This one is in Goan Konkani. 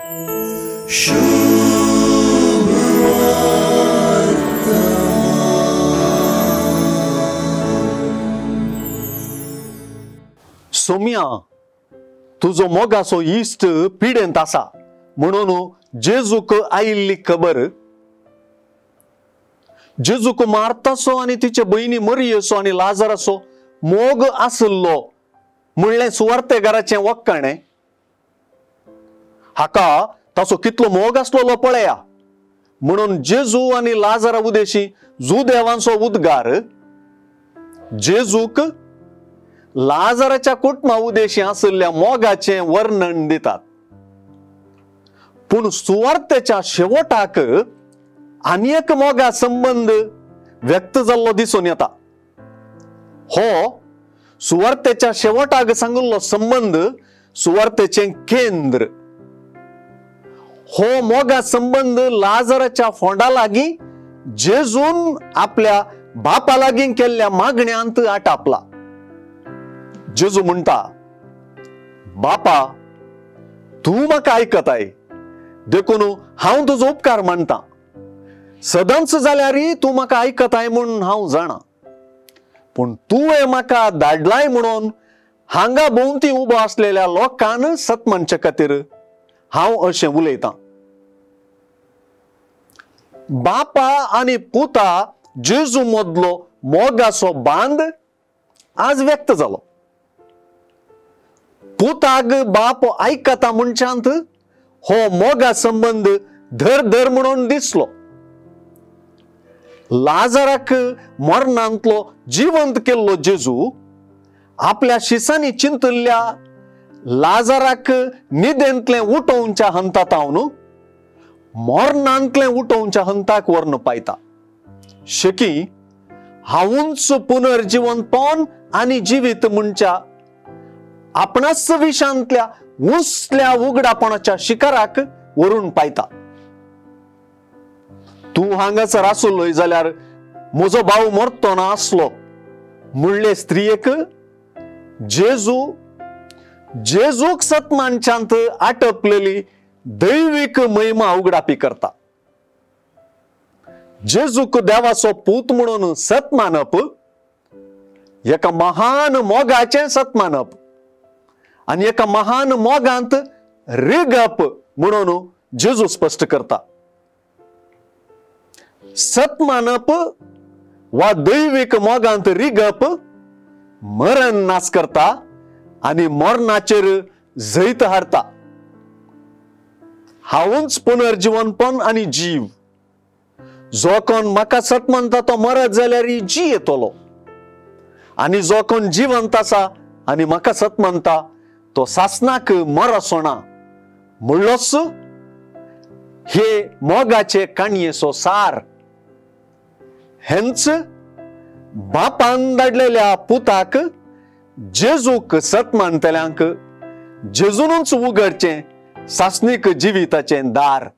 सोम्या, तुजो मोगाचो इश्ट पिडेंत आसा म्हणून जेजूक आयिल्ली खबर, जेजूक मार्ताचो आनी तिचे भयणी मरियेचो आनी लाजराचो मोग आसलो म्हणलें सुवार्तेगाराचें वक्काणें. हाका ताचो कितलो मोग आसलेलो पळया. म्हणून जेजू आनी लाजरा उदेशी जुदेवांचो उद्गार जेजूक लाजराच्या कुटुंबा उदेशी आशिल्ल्या मोगाचें वर्णन दितात. पूण सुवार्तेच्या शेवटाक आनी एक मोगा संबंद व्यक्त जाल्लो दिसून येता. हो सुवार्तेच्या शेवटाक सांगिल्लो संबंद सुवार्तेचें केंद्र. हो मोगा संबंद लाजराच्या फोंडा लागीं जेजून आपल्या बापा लागीं केल्ल्या मागण्यांत आटापला. जेजू म्हणटा, बापा तूं म्हाका आयकताय देखून हांव तुजो उपकार मानता. सदांच जाल्यार तूं म्हाका आयकताय म्हूण हांव जाणा, पूण तुवें म्हाका धाडलाय म्हणून हांगा भोंवती उबो आसलेल्या लोकान सत मानचे खातीर हांव अशें उलयतां. बापा आनी पुता जेजू मदलो मोगाचो बांद आज व्यक्त जालो. पुताक बाप आयकता म्हणच्यांत हो मोगा संबंद धर धर म्हणून दिसलो. लाजराक मरणांतलो जिवंत केल्लो जेजू आपल्या शिसांनी चिंतिल्ल्या लाजराक निदेंतलें उठोवच्या हंतातावन मरणांतलें उठोवच्या हंताक व्हरून पायता. शेकी हांवूच पुनर्जिवंतपण आनी जिवीत म्हणच्या आपणाच विशांतल्या उंचल्या उगडापणाच्या शिखराक व्हरून पायता. तूं हांगासर आसलोय जाल्यार म्हजो भाव मरतो ना आसलो म्हणले स्त्रियेक जेजू जेजूक सतमानच्यांत आटपलेली दैवीक महिमा उगडापी करता. जेजूक देवाचो पूत म्हणून सत मानप एका महान मोगाचें सत मानप आनी एका महान मोगांत रिगप म्हणून जेजू स्पश्ट करता. सत मानप वा दैवीक मोगांत रिगप मरण नाश करता आनी मरणाचेर जैत हाडता. हांवूच पुनर्जिवनपण आनी जीव. जो कोण म्हाका सत मानता तो मरत जाल्यार जी येतलो, आनी जो कोण जिवंत आसा आनी म्हाका सत मानता तो सासनाक मरसो ना म्हणलोच हे मोगाचे काणयेचो सार. हेंच बापान धाडलेल्या पुताक जेजूक सत मानतल्यांक जेजूनच उगडचें सासनीक जिविताचें दार.